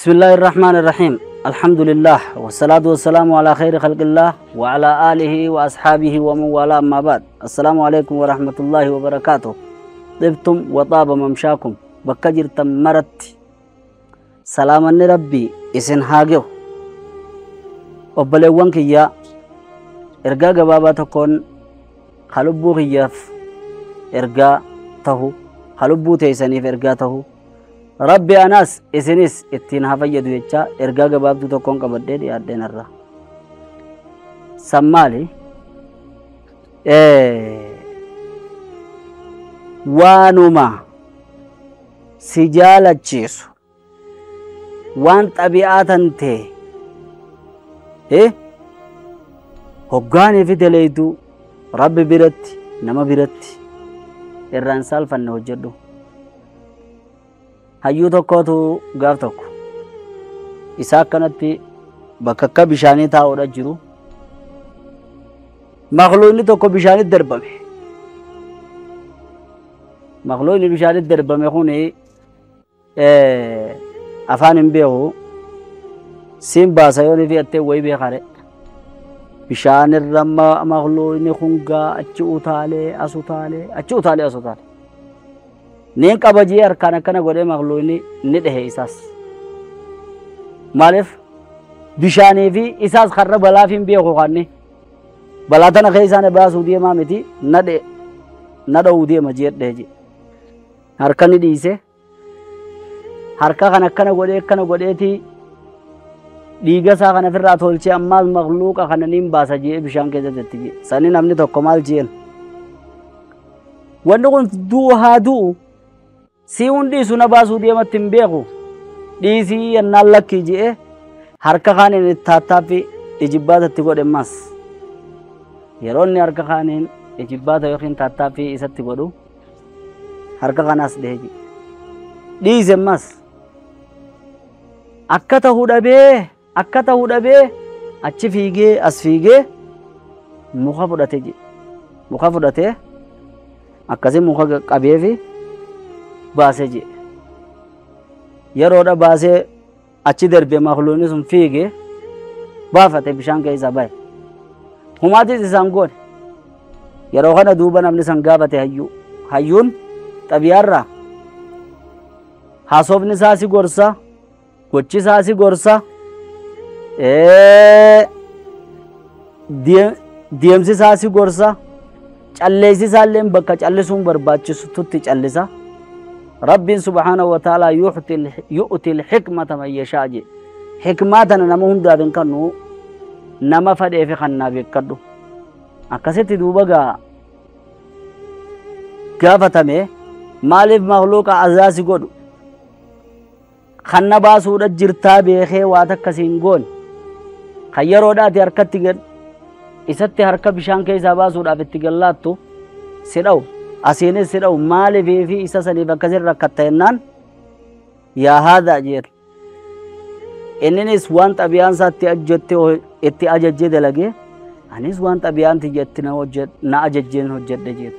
بسم الله الرحمن الرحيم. الحمد لله والصلاة والسلام على خير خلق الله وعلى آله وأصحابه ومن والاه، أما بعد. السلام عليكم ورحمة الله وبركاته. طبتم وطاب ممشاكم بكجر تمرت سلاما ربي إسن هاجو وبلوان كيا إرجا جبابا تكون خلبو خياف إرجا تهو خلبو تيسني في إرجا تهو ربي أناس إسنس إتين هفيدو يجا إرجا جبابتو تكون كبدي يادين الرا سمالي وانما سجالة وان طبيعة تي هقاني في دليدو ربي برت نما برت إران سالفن هجدو hayyuu tokkotu gaaf tokko isaa akkanatti bakka akka bishaanii taa'uudha jiru makluunni tokko bishaanitti darbame. Makluunni bishaanitti darbame kun afaan hin beeku siin baasa yoo ni fi'attee wayii beekare bishaanirra makluunni kun gaa achi utaalee as utaalee achi utaalee as utaalee Neen kabajee harkaan akkana godhee makluunni ni dhahe isaas. Maaliif bishaanii fi isaas karra balaaf hin beeku kanni balaa tana keessaan baasuu deemaa miti na dha'uu deema jedhee je. Harka ni dhiise harka kan akkana godhee akkana godheeti dhiiga isaa kana ofirraa tolchee ammaas makluuqa kana niin baasa jee bishaan keessatti je. Sani namni tokko maal jeen wanni kun du'u haa du'u si hundi suna baasuu deematti hin beeku dhiisii yennaan lakkii je'e harka kaaniin taattaaffii ijibbaatatti godhe ammas yeroo inni harka kaaniin ijibbaata yookiin taattaaffii isatti godhu harka kanaas dhehe je'e dhiise ammas akka ta'uu dhabee achi fiigee as fiigee muka fudhate je'e muka fudhatee akkasii muka qabeefi baasee je yeroodha baasee achi darbe makluunni sun fiige baafate bishaan keessa bahe humaatis isaan goone yeroo kana duuba namni san gaafate hayyuu hayyuun xabiyaarraa haasofni isaa si gorsa gochi isaa si gorsa deemsi isaa si gorsa calleessi isaallee bakka callisuun barbaachisutti callisa. رب سبحانه وتعالى يؤتي الحكمة من يشاء حكمة نما هندا بنكنو نما فدي في خنا بكدو أكست دوبا قافتمه مالف مخلوق أزاسي قدو خنا باسودة جرتا بيخي واتكسين قول خيرو داتي حركتي قد إستي حركة بشان كيسا باسودة بتقلاتو سيدو asiinis si dha'u maaliif fi isa saniif akkasin rakkatta jennaan yaa haadha jedhe inninis waan xabiyaan isaatti itti ajajjee dalagee anis waan xabiyaan tiyya itti na ajajjeen hojjedhe jedhe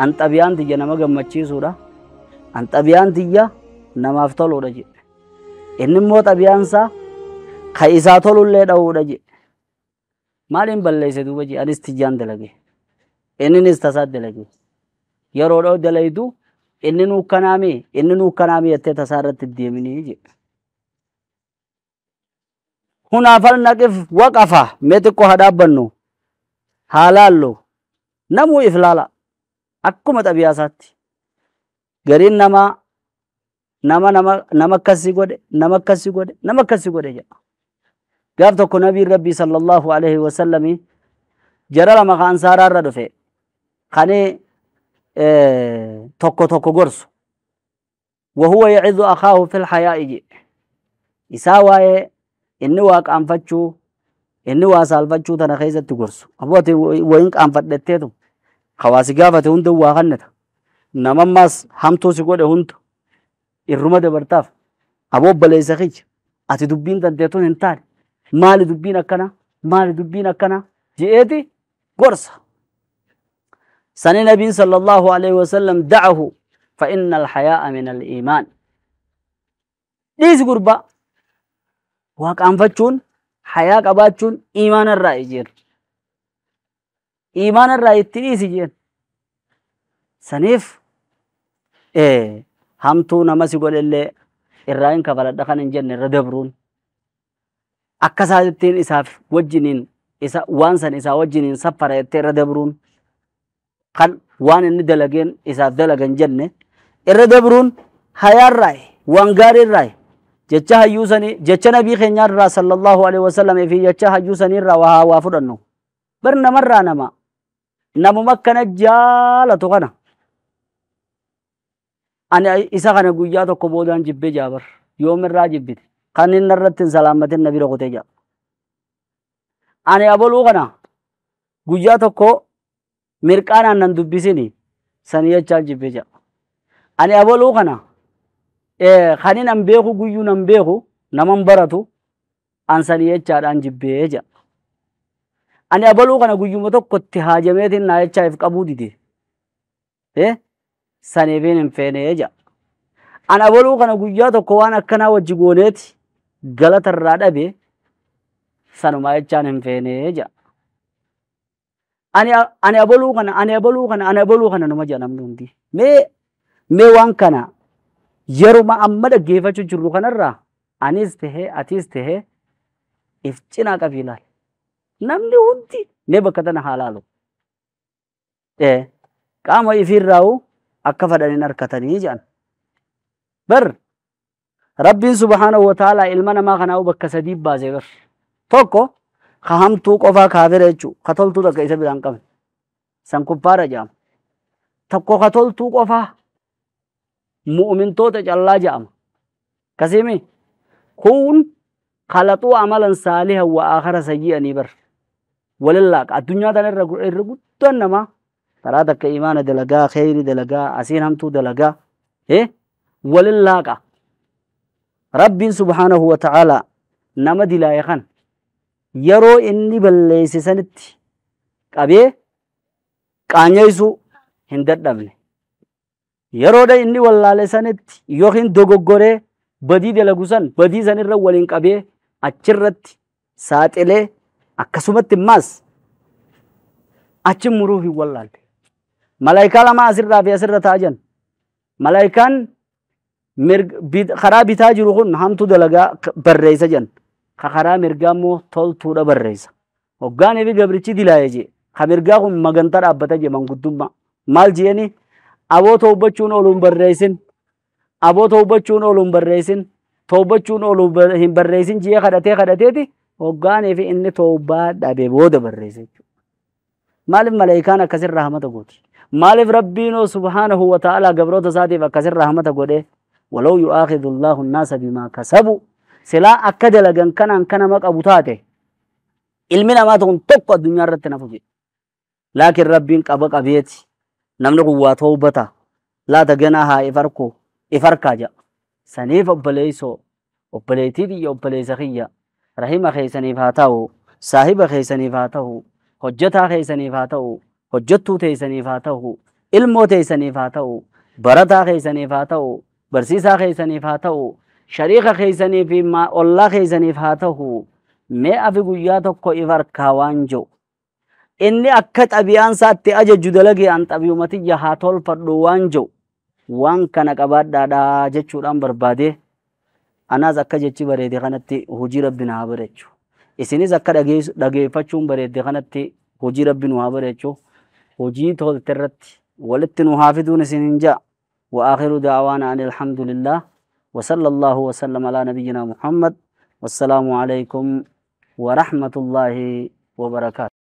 an xabiyaan tiyya nama gammachiisuudha an xabiyaan tiyya namaaf toluudha jedhe inni immoo xabiyaan isaa ka isaa tolullee dha'uudha jedhe maaliin balleesse duuba jedhe anis tiyyaan dalage inninis tasaa dalage yeroo dha'u dalaydu inni nuu kanaami jettee tasaa irratti deeminii jedhe. Hunaafal naqif waqafa mee xiqqoo haa dhaabbannu haa laallu namuu if laala akkuma xabiyaa isaatti gariin nama nama akkasii godhe nama akkasii godhe nama akkasii godhe jedha. Gaaf tokko nabiin rabbii sallallahu alaihi wasallami jara lama ka ansaaraa irra dhufe kani tokko tokko gorsu wahuwa yacidu akhaahu fil hayaa'i jedhe isaa waa'ee inni waa qaanfachuu inni waa saalfachuu tana keessatti gorsu aboo ati wayin qaanfadhetteetu hawaasi gaafate hunda waa kannata namammaas hamtuu si godhe hunda irruma dabartaaf aboo obboleessa kiyya ati dubbiin tanteetun hin taane maali dubbiin akkana maali dubbiin akkana je'eeti gorsa. سنة النبي صلى الله عليه وسلم دعه فإن الحياء من الإيمان. ليس قربا Waa qaanfachuun hayaa qabaachuun iimaana irraa jeen. Iimaana irraa itti dhiisi jeen. Saniif hamtuu nama si godhellee irraa hin kafaladha kan hin jenne irra dabruun akka isaattiin isaaf wajjiniin isa waan san isaa wajjiniin saffara jettee irra dabruun kan waan inni dalageen isaaf dalagan jenne irra dabruun hayaarraa waan gaariirraa jecha hayyuu sanii jecha nabii keenyaarraa sallallahu alaihi wasallam fi jecha hayyuu saniirraa waa fudhannu bar namarraa nama namuma akkana jaalatu kana ani isa kana guyyaa tokko boodaan jibbee jaabar yoomirraa jibbite kan inni irratti hin salaammatin na bira kutee jaa ani aboluu kana guyyaa tokko mirqaanaan nan dubbisini sanii jechaan jibbee jaa ani aboluu kana kan nan beeku guyyuu nan beeku naman baratu an sanii jechaadhaan jibbee jaa ani aboluu kana guyyuma tokkotti haajameetiin naa jechaaf qabuu dide saniifiin hin feenee jaa an aboluu kana guyyaa tokko waan akkanaa wajji gooneeti galata irraa dhabe sanumaa jechaan hin feenee jaa ani aboluu kana ani aboluu kana ani aboluu kana numa jaa namni hundi mee waan kana yeruma amma dhaggeeffachuu jirru kanarraa anis tahee atis tahee if cinaa qabii ilaali namni hundi mee bakka tana haa laalu qaama ifiirraa'u akka fadhaniin harkatanii jedhan bar rabbiin subhaanahu wa ta'aalaa ilma namaa kanaa'u bakka sadii baasee bar tokko ka hamtuu qofaa kaafira jechuu ka toltuu takka isa biraan qabne san kuffaara jedhama tokko ka toltuu qofaa mu'umintoota callaa jedhama kasiimi kun kalaxuu amalan saalihan wa aakhara sayyi'anii bar walillaaqa addunyaa tana irra guddaan namaa karaa takka imaana dalagaa kheyri dalagaa asiin hamtuu dalagaa walillaaqa rabbiin subhaanahu wa ta'aalaa nama dilaaye kan yeroo inni balleeyse sanitti qabee qaanyeessuu hin dadhabne yeroodha inni wallaale sanitti yookiin dogoggoree badii dalagu san badii sanirra waliin qabee achirratti saaxilee akkasumatti immaas achi muruu hin wallaalle. Malaayikaa lama asirraa fi asirra taa'aa jiran. Malaayikaan karaa bitaa jiru kun hamtuu dalagaa barreessa jiran. Ka karaa mirgaa immoo toltuudha barreessa. Hoggaanii fi gabrichi dilaayee jee. Ka mirgaa kun magantaa dhaabbata jee manguddummaa. Maal jeeni aboo toobachuun oolu hin barreessin. Aboo toobachuun oolu hin barreessin. Toobachuun oolu hin barreessin jee kadhatee kadhateeti hoggaanii fi inni toobaa dhabe booda barreessa jechuudha. Maaliif malaayikaan akkasirraa hamata gooti? Maaliif rabbiinoo subhaanahu wa ta'aalaa gabroota isaatiif akkasirraa hamata godhee walaw yu'aakhidhu Allahu nnaasa bimaa kasabu silaa akka dalagan kanaan kan nama qabu taate ilmi namaa tokko addunyaa irratti nafu jedhe. Laakiin rabbiin qaba qabeeti namni kun waa toobata laata ganaa haa if harkaa jedha. Saniif obboleessoo obboleettii biyya obboleessa kiyya rahima keessaniif haa ta'u saahiba keessaniif haa ta'u hojjetaa keessaniif haa ta'u hojjettuu teessaniif haa ta'u ilmoo teessaniif haa ta'u barataa keessaniif haa ta'u barsiisaa keessaniif haa ta'u shariika keessanii fi ollaa keessaniif haa ta'u mee afi guyyaa tokko if harkaa waan jiru inni akka xabiyaan isaatti ajaju dalagee an xabiyumatiyya haa tolfadhu waan jiru waan kana qabaadhaadhaa jechuudhaan barbaade anaas akka jechi bareede kanatti hojii rabbi na haa bareechu isinis akka dhageeffachuun bareedde kanatti hojii rabbi nu haa bareechu hojii tolte irratti walitti nu haa fiduun isin hin ja'a وآخر دعوانا أن الحمد لله وصلى الله وسلم على نبينا محمد والسلام عليكم ورحمة الله وبركاته.